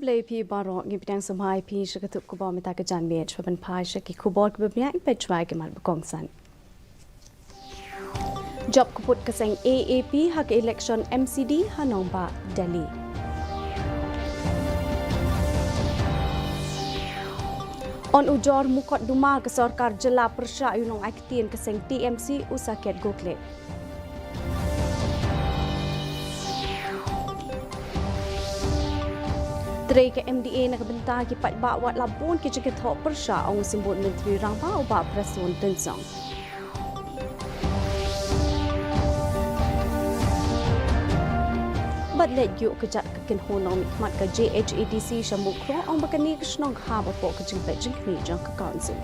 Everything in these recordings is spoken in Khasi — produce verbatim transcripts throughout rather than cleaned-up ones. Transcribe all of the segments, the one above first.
Khublei phi baroh, ngi pdiang sngewbha ïa phi sha ka tnat khubor mynta ka janmiet. Shuwa ban phai sha ki khubor kiba bniah, peit shuwa ki mat ba kongsan. Jop kput ka seng A A P ha ka election M C D ha nongbah Delhi. Yn ujor mukotduma ka sorkar jylla pyrshah ïa u nongai ktien ka seng T M C u Saket Gokhale. Trei ka M D A na ka bynta ki paidbah wat la bun ki jingkynthoh pyrshah, ong u Symbud Myntri Rangbah u Bah Prestone Tynsong. Bad leit ïuh kjat ka kynhun nongmihkhmat ka J H A D C sha Mukroh, ong ba kane ka shnong ka hap hapoh ka jingpeit jingkhmih jong ka Council.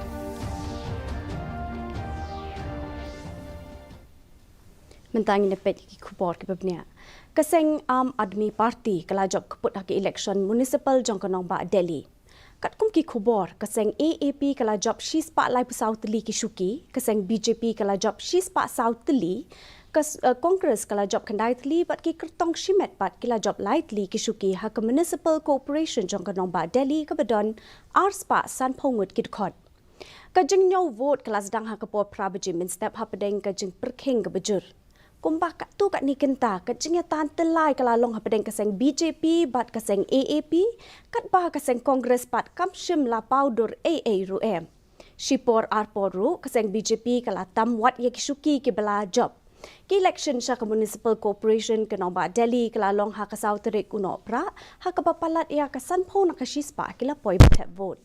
Mynta ngin ïa peit ki khubor kiba bniah. Ka seng Aam Aadmi Party ka la jop kput ha ka election municipal jong ka nongbah Delhi. Katkum ki khubor, ka seng A A P ka la jop shispah laiphew saw tylli ki shuki, ka seng B J P ka la jop shispah saw tylli, ka s-, eh, Congress ka la jop khyndai tylli, bad ki kyrtong shimet pat ki la jop lai tylli ki shuki ha ka Municipal Corporation jong ka nongbah Delhi kaba don arspah sanphew ngut ki dkhot. Ka jingñiew vote ka la sdang ha ka por phra baje mynstep hapdeng ka jingpyrkhing kaba jur. Kumba katto katne kynta, ka jingïatan tyllai ka la long hapdeng ka seng B J P bad ka seng A A P, katba ka seng Congress pat kam shym la paw dur ei ei ruh em. Shipor arpor ruh, ka seng B J P ka la tam wat ïa ki shuki kiba la jop. Ki election sha ka Municipal Corporation ka nongbah Delhi ka la long ha ka saw tarik u Nohprah, ha kaba palat ïa ka sanphew na ka shispah ki la poi ban thep vote.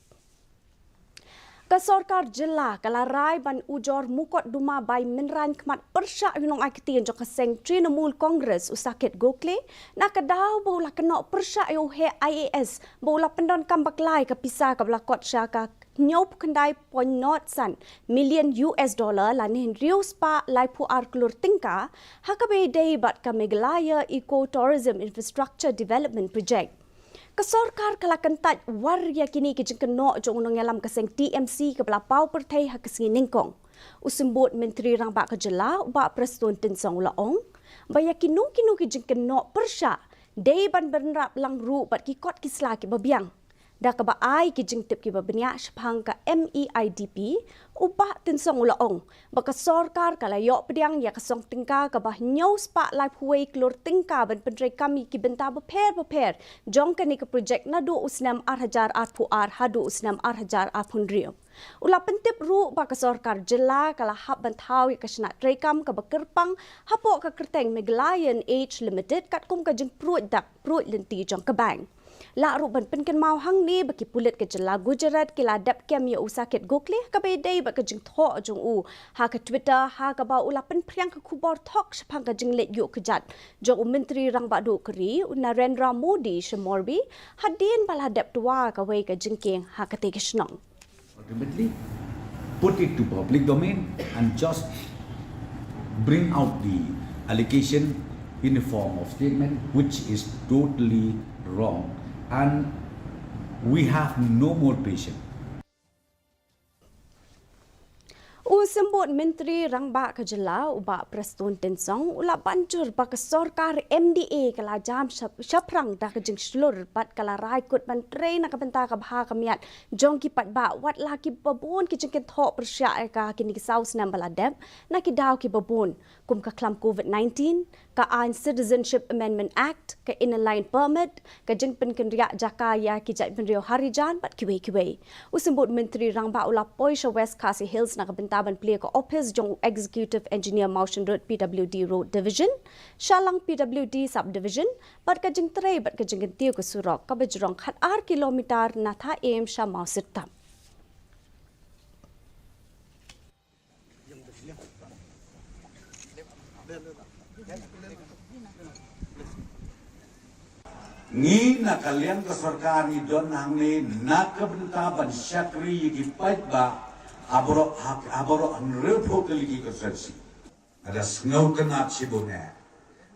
Ka sorkar jylla ka la rai ban ujor mukotduma bai mynraiñ khmat pyrshah ïa u nongai ktien jong ka seng Trinamool Congress u Saket Gokhale, na ka daw ba u la kynnoh pyrshah ïa u heh I A S ba u la pyndonkam bakla ïa ka pisa kaba la kot sha ka hynñiewphew khyndai point nod san million U S dollar lane hynriew spah laiphew ar klur tyngka, ha kaba ïadei bad ka Meghalaya Eco Tourism Infrastructure Development Project. Ka sorkar ka la kyntait war ïa kine ki jingkynnoh jong u nongïalam ka seng T M C kaba la paw pyrthei ha ka sngi nyngkong. U Symbud Myntri Rangbah ka jylla u Bah Prestone Tynsong u la ong ba ïa kino kino ki jingkynnoh pyrshah dei ban bynrap lang ruh bad ki kot ki sla kiba biang. Da kaba ai ki jingtip kiba bniah shaphang ka M E I D P, u Bah Tynsong u la ong ba ka sorkar ka la ïoh pdiang ïa ka song tyngka kaba hynñiew spah laiphew wei klur tyngka ban pyntreikam ïa ki bynta bapher bapher jong kane ka projek naduh u snem ar hajar arphew ar haduh u snem ar hajar arphew hynriew. U la pyntip ruh ba ka sorkar jylla ka la hap ban thaw ïa ka shnat treikam kaba kyrpang hapoh ka kyrteng Meghalayan Age Limited katkum ka jingpruid dak pruid lynti jong ka bank. Lah ruh ban pynkynmaw hangne ba ki pulit ka jylla Gujarat ki la dep kem ïa u Saket Gokhale ha kaba ïadei bad ka jingthoh jong u ha ka Twitter, ha kaba u la pynphriang ka khubor thok shaphang ka jingleit ïuh kjat jong u Myntri Rangbah Duh ka ri u Narendra Modi sha Morbi, hadien ba la dep twa kawei ka jingkieng ha katei ka shnong. Ultimately, put it to public domain and just bring out the allegation in the form of statement, which is totally wrong, and we have no more patience. U Symbud Myntri Rangbah ka jylla u Bah Prestone Tynsong u la ban jur ba ka sorkar M D A ka la jam shap-, shaphrang da ka jingshlur bad ka la rai kut ban trei na ka bynta ka bha ka miat jong ki paidbah, wat la kiba bun ki jingkynthoh pyrshah ïa ka ha kine ki saw snem ba la dep na ki daw kiba bun, kum ka khlam covid nineteen, ka aiñ Citizenship Amendment Act, ka Inner Line Permit, ka jingpynkynriah jaka ïa ki jaitbynriew Harijan bad kiwei kiwei. U Symbud Myntri Rangbah u la poi sha West Khasi Hills na ka bynta ban plie ka ophis jong u Executive Engineer Mawshynrut P W D Road Division, Shallang P W D Subdivision, bad ka jingtrei bad ka jingkyntiew ka surok kaba jrong khat ar kilometer na Thaiñ sha Mawsittap. Ngi na ka liang ka sorkar ngi don hangne na ka bynta ban shakri ïa ki paidbah ha baroh, ha, ha baroh hynriewphew tylli ki constituency. Nga da sngew kynad shibun eh.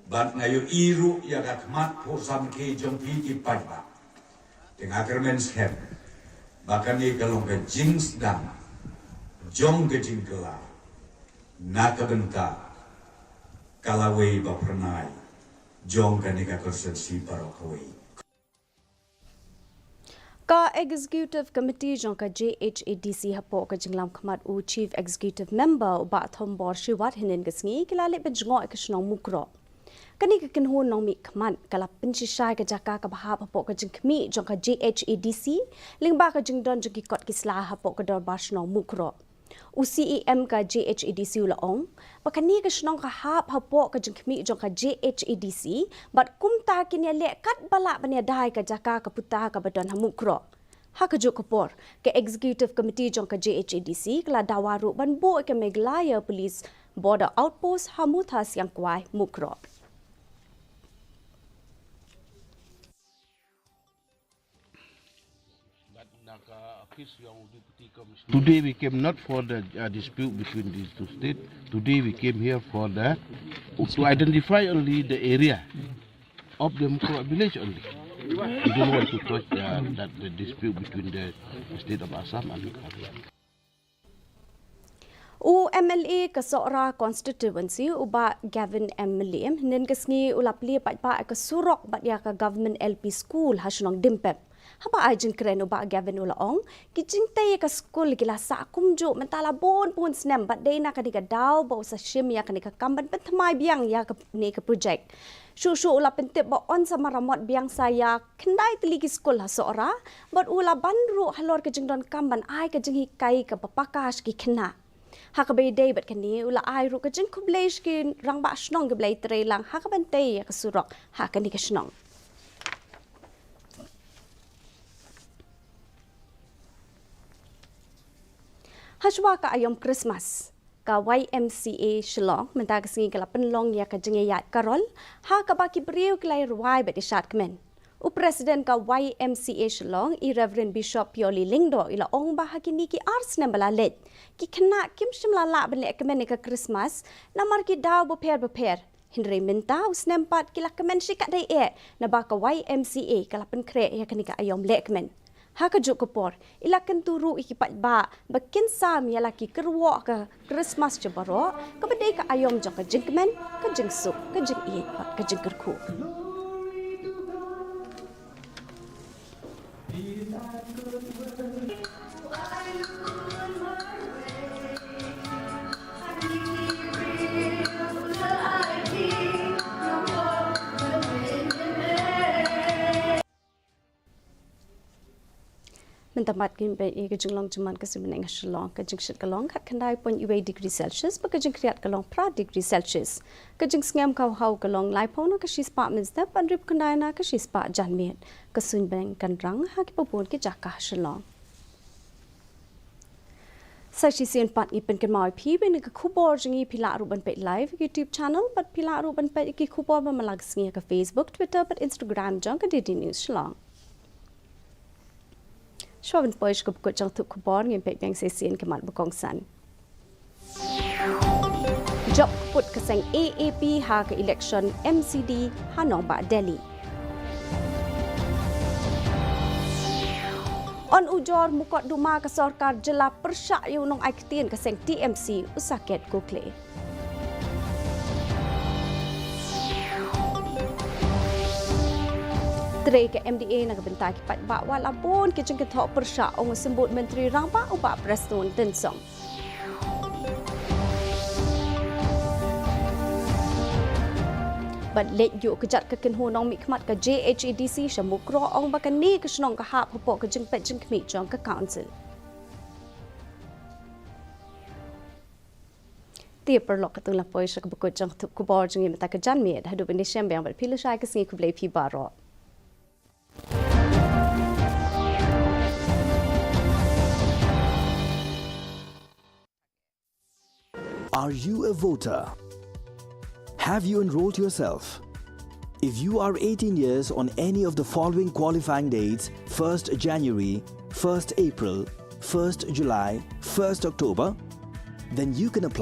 Bad nga ïohi ruh ïa ka khmat phuh samrkhie jong phi ki paidbah. Te nga kyrmen skhem ba kane ka long ka jingsdang jong ka jingkylla na ka bynta ka lawei ba phyrnai jong kane ka constituency baroh kawei. Ka Executive Committee jong ka J H A D C hapoh ka jinglam khmat u Chief Executive Member u Bah Thombor Shiwat hynnin ka sngi ki la leit ban jngoh ïa ka shnong Mukroh. Kane ka kynhun nongmihkhmat ka la pynshisha ïa ka jaka kaba hap hapoh ka jingkhmih jong ka J H A D C lyngba ka jingdon jong ki kot ki sla hapoh ka dorbar shnong Mukroh. U C E M ka J H A D C u la ong ba kane ka shnong ka hap hapoh ka jingkhmih jong ka J H A D C bad kumta kin ïaleh katba lah ban ïada ïa ka jaka ka puta kaba don ha Mukroh. Ha kajuh ka por, ka Executive Committee jong ka J H A D C ka la dawa ruh ban buh ïa ka Meghalaya Police Border Outpost ha Mutha Siangkwai, Mukroh. Today we came not for the uh, dispute between these two states. Today we came here for the to identify only the area of the Mukroh village only. We don't want to touch uh, that the dispute between the state of Assam and Meghalaya. U M L A ka Sohra constituency u Bah Gavin M Mylliem hynnin ka sngi u la plie paidbah ïa ka surok bad ïa ka Government L P School ha shnong Dimpep. Haba ai jingkren u Bah Gavin u la ong, ki jingtei ïa ka skul ki la sah kumjuh mynta la bun bun snem bad dei na kane ka daw ba u sa shim ïa kane ka kam ban pynthymmai biang ïa kane ka projek. Shuh shuh u la pyntip ba yn sa maramot biang sa ïa khyndai tylli ki skul ha Sohra bad u la ban ruh halor ka jingdonkam ban ai ka jinghikai kaba paka sha ki khynnah. Ha kaba ïadei bad kane u la ai ruh ka jingkhublei sha ki rangbah shnong kiba la ïatrei lang ha ka ban tei ïa ka surok ha kane ka shnong. Hashwa ka aïom Christmas, ka Y M C A Shillong mynta ka sngi ka la pynlong ïa ka jingïaid karol ha kaba ki briew ki la rwai bad ïashad kmen. U President ka Y M C A Shillong, i Reverend Bishop Pioli Lyngdoh, i la ong ba ha kine ki ar snem ba la leit, ki khynnah kim shym la lah ban leh kmen ïa ka Christmas namar ki daw bapher bapher. Hynrei mynta u snem pat ki la kmen shikatdei eh naba ka Y M C A ka la pynkhreh ïa kane ka aïom leh kmen. Ha kajuh ka por, i la kyntu ruh ïa ki paidbah ba kin sam ïa la ki kyrwoh ka Christmas jong baroh, kaba dei ka aïom jong ka jingkmen, ka jingsuk, ka jingïeit bad ka jingkyrkhu. Mynta pat ngin peit ïa ka jinglong jingman ka suiñ bneng ha Shillong. Ka jingshit ka long khatkhyndai point wei degree Celsius bad ka jingkhriat ka long phra degree Celsius. Ka jingsngem ka haw ka long laiphew na ka shispah mynstep bad hynriewphew khyndai na ka shispah janmiet. Ka suiñ bneng kan rang ha kiba bun ki jaka ha Shillong. Sa shisien pat ngi pynkynmaw ïa phi ba ïa kane ka khubor jong ngi phi lah ruh ban peit live ha YouTube channel bad phi lah ruh ban peit ïa ki khubor ba man la ka sngi ha ka Facebook, Twitter bad Instagram jong ka D D News Shillong. Shuwa ban poi sha kaba kut jong ka thup khubor ngin peit biang sa shisien ka mat ba kongsan. Jop kput ka seng A A P ha ka election M C D ha nongbah Delhi. Yn ujor mukotduma ka sorkar jylla pyrshah ïa u nongai ktien ka seng T M C u Saket Gokhale. Trei ka M D A na ka bynta ki paidbah wat la bun ki jingkynthoh pyrshah, ong u Symbud Myntri Rangbah u Bah Prestone Tynsong. Bad leit ïuh kjat ka kynhun nongmihkhmat ka J H A D C sha Mukroh, ong ba kane ka shnong ka hap hapoh ka jingpeit jingkhmih jong ka council. Te paralok, katto la poi sha kaba kut jong ka thup khubor jong ngi mynta ka janmiet. Haduh ban ïashem biang bad phi lashai ka sngi, khublei phi baroh. Are you a voter? Have you enrolled yourself? If you are eighteen years on any of the following qualifying dates, first January, first April, first July, first October, then you can apply